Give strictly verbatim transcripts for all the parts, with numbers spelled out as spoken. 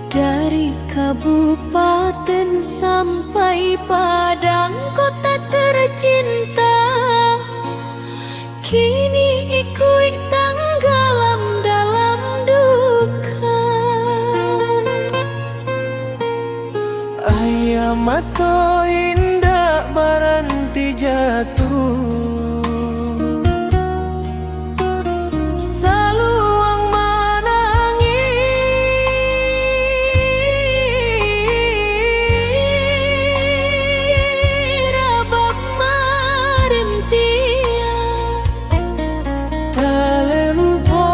Dari kabupaten sampai Padang, kota tercinta, kini ikuik tanggalam dalam duka. Aia mato indak baranti jatuh. Saluang manangih, rabab marintiang, talempong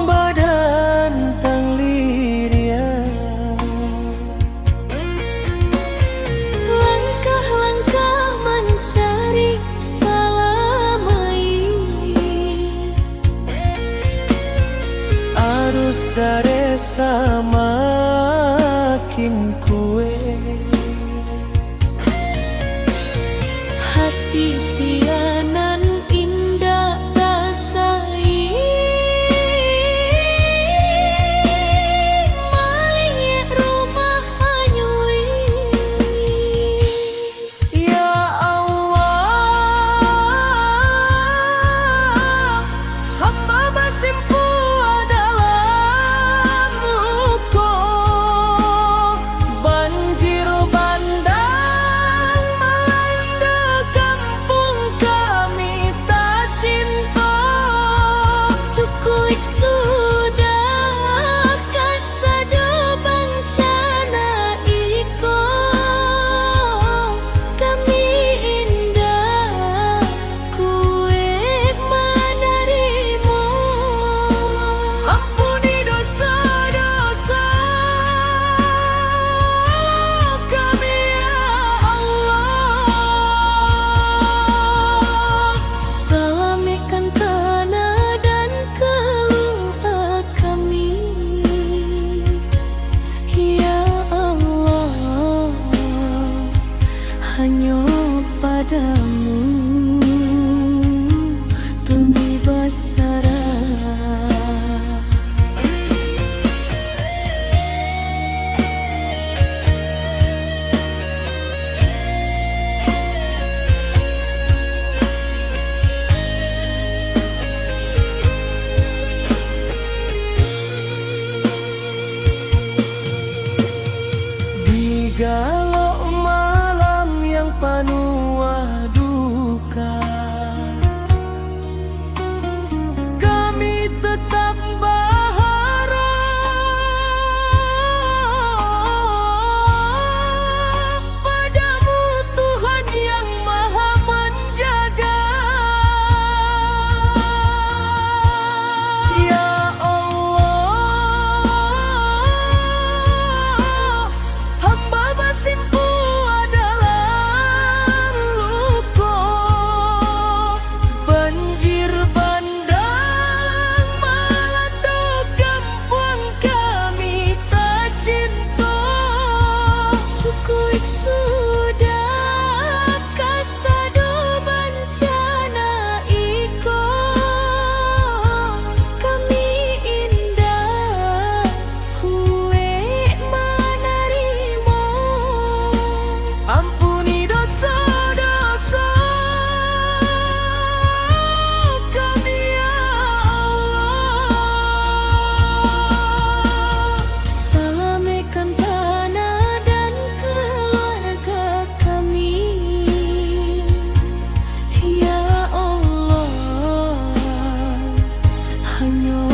badan tangliriang. Langkah-langkah mancari salamaik. Arus dareh samakin kuek. Hati sianan indak tasai, maliek rumah hanyuik. Ya Allah, hamba basimpuah dalam luko. Banjir bandang malanda kampuang kami tacinto. Cukuik sudah kasado bancana iko. Kami indak kuek manarimo. Ampuni doso-doso kami, ya Allah. Salamaikan tanah dan keluarga kami. Ya Allah, hanyo padamu kami basarah. Di galok malam yang panuah duka, kami tetap baharap padamu, Tuhan yang Maha Manjaga. Ya Allah, hamba basimpuah dalam luko. Banjir bandang malanda kampuang kami tacinto. Cukuik sudah kasado bancana iko. Kami indak kuek manarimo. Ampuni doso-doso kami, ya Allah. Salamaikan tanah dan keluarga kami, ya Allah. Hanyo